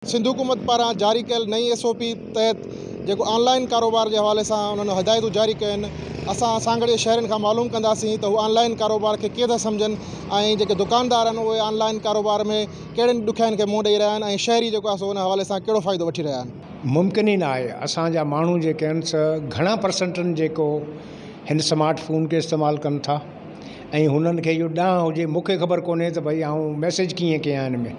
سنڌ حڪومت پاران جاري ڪيل نئين ايس او پي تحت جيڪو آن لائين ڪاروبار جي حوالي سان انهن هدايتون جاري ڪيون آهن اسان سانگهڙ جي شهرين کان معلوم ڪنداسين ته هو آن لائين ڪاروبار کي ڪيئن ٿا سمجهن ۽ جيڪي دڪاندار آهن اهي آن لائين ڪاروبار ۾ ڪهڙين ڏکيائين کي منهن ڏئي رهيا آهن ۽ شهري جيڪو آهي سو ان حوالي سان ڪهڙو فائدو وٺي رهيا آهن. ممڪن ئي نه آهي اسان جا ماڻهو جيڪي آهن سو گهڻا پرسنٽن جيڪو هن سمارٽ فون کي استعمال ڪن ٿا ۽ هنن کي اهو ڏانء هجي مون کي خبر ڪونهي ته ڀئي آئون ميسيج ڪيئن ڪيان هن ۾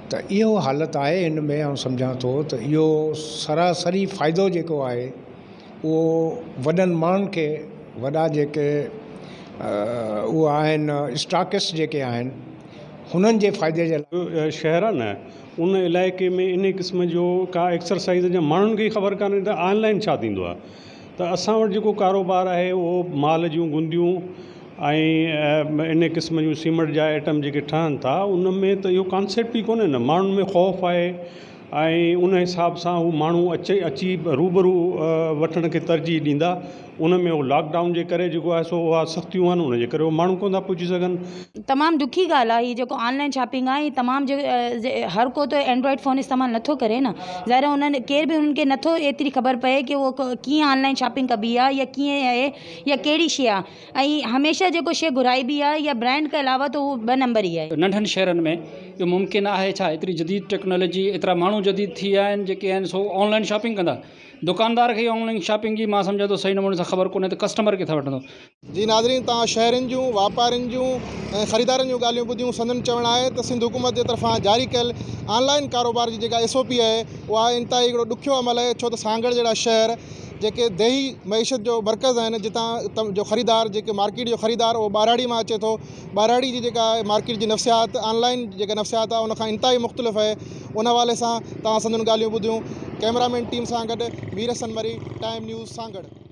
ته اهو حالت آهي هن ۾ آئون سمجهان ٿو ته اهو سراسري فائدو جيڪو آهي اهو وڏن ماڻهن کي وڏا جيڪي اهو آهن اسٽاڪس جيڪي آهن هنن جي فائدي جي لاء. شهر آهي نه ان علائقي ۾ انهي قسم جو ڪا ايڪسرسائيز جا ماڻهن کي ئي خبر ڪانهي ته آن لائن ڇا ٿيندو آهي ته اسان وٽ جيڪو ڪاروبار آهي اهو مال جون گنديون ۽ ان قسم جون سيمٽ جا آئٽم جيڪي ٺهن ٿا ان ۾ ته اهو ڪانسيپٽ ئي ڪونهي نه ماڻهن ۾ خوف آهي ۽ ان حساب سان هو ماڻهو اچي اچي روبرو وٺڻ کي ترجيح ڏيندا ان ۾ هو لاڪ ڊائون جي ڪري جيڪو آهي سو اها سختيون آهن ان جي ڪري هو ماڻهو ڪونه ٿا پهچي سگهن. تمام دکي ڳالهه آهي هي جيڪو آن لائن شاپنگ آهي هي تمام هر ڪو ته اينڊرائڊ فون استعمال نٿو ڪري نه ظاهر آهي انهن ڪير به انهن کي نٿو ايتري خبر پئي ڪي اهو ڪيئن آن لائن شاپنگ ڪبي آهي يا ڪيئن آهي يا ڪهڙي شيء آهي ۽ هميشه جيڪو شيء گهرائبي آهي يا برانڊ کان علاوه ته اهو ٻه نمبر ئي آهي. ننڍن شهرن ۾ اهو ممڪن آهي ڇا ايتري جديد ٽيڪنالاجي ايترا ماڻهو جديد ٿي ويا آهن جيڪي آهن سو آن لائن شاپنگ ڪندا دڪاندار کي آن لائن شاپنگ جي مان سمجهان ٿو صحيح نموني سان خبر ڪونهي ته ڪسٽمر ڪٿان وٺندو. جي ناظرين توهان شهرين جون، واپارين جون ۽ خريدارن جون ڳالهيون ٻڌيون سندن چوڻ آهي ته سنڌ حڪومت جي طرفان جاري ڪيل آن لائن ڪاروبار جي جيڪا ايس او پي آهي اها انتهائي هڪڙو ڏکيو عمل آهي ڇو ته سانگهڙ جهڙا شهر جيڪي ديهي معيشت جو مرڪز آهن جتان جو خريدار جيڪي مارڪيٽ جو خريدار اهو ٻهراڙي مان اچي ٿو ٻهراڙي جي جيڪا مارڪيٽ جي نفسيات آن لائن جيڪا نفسيات آهي ان کان انتهائي مختلف آهي ان حوالي سان توهان سندن ڳالهيون ٻڌيون ڪئميرا مين ٽيم سان گڏ مير حسن مري ٽائيم نيوز سانگهڙ.